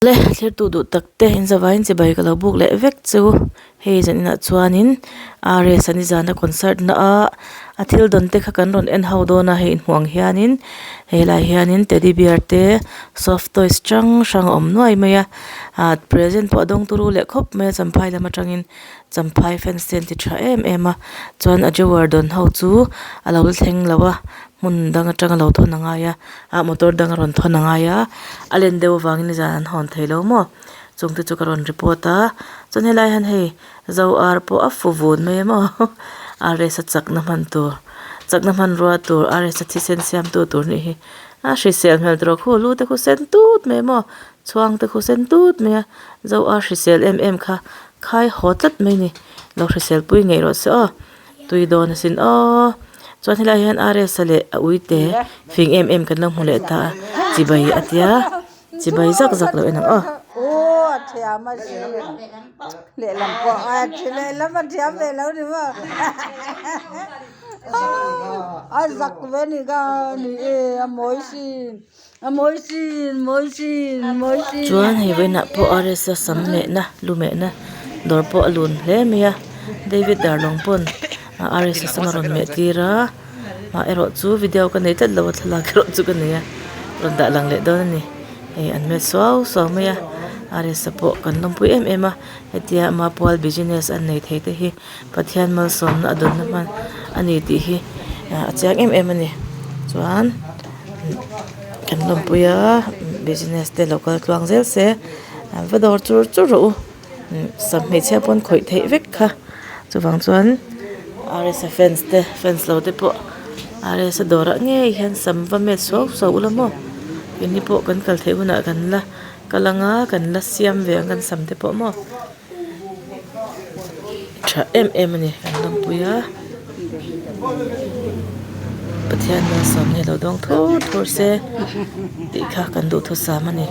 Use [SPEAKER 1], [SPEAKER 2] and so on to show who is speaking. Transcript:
[SPEAKER 1] Le thlir tu duh tak te in zavaiin chibai ka lo buk leh vek chu hei zan inah chuanin RS a nizana concert na a a thil dawn te kha kan rawn en ho dawn a hei inhmuh ang hianin helai hianin teddy bear te soft toys hrang hrang a awm nuai mai a ah present pawh a dawng turu leh khawp mai a champhai lam atangin champhai fans te an ti tha em em a chuan a jewar dawn ho chu a lo la thleng lo a hmun dang atanga lo thawn a ngai a ah motor dang a rawn thawn a ngai a a len deuh avangin nizan an hawn thei lo maw chung te chu ka rawn report a chuan helai hian hei zo ar pawh a fu vun mai a maw RS a chakna hman tur chakna hmanrua tur RS a thisen siam tu tur nih hi a hrisel hmel tawh khu lu te khu sen tut mai a maw chhuang te khu sen tut mai a zo ar hrisel em em kha khai haw tlat mai a ni lo hrisel pui ngei rawh se aw. Tui dawn asin aw chuan helaiah hian RS a leh a uite fing em em kan lo hmu leh ta a chibai a tia chibai zak zak lo en ang aw. Chuan hei vawiinah pawh RS a sam mehna lu mehna dawr pawh a lun hle mai a David Darlawng pawn RS a sam a rawn meh tir a mah erawh chu video ka nei tlat lo a thlalak erawh chu ka nei a rawn dah lang leh dawn a ni hei an met suau suau mai a RS a pawh kan lawmpui em em a hetia ama pual business an nei thei te hi Pathian malsawmna a dawnna hman a ni tih hi a chiang em em a ni chuan kan lawmpui a business te lo kal tluang zel se va dawr chur chur rawh u sam hmeichhia pawn khawih theih vek kha chuvang chuan RS a fans te fans lo te pawh RS a dawrah ngei hian sam va met suau suau ula maw keini pawh kan kal theih hunah kan la kal anga kan la siam ve ang kan sam te pawh maw. Tha em em a ni kan lawmpui a Pathian malsawm hi lo dawng thur thur se tih kha kan duhthusam a ni.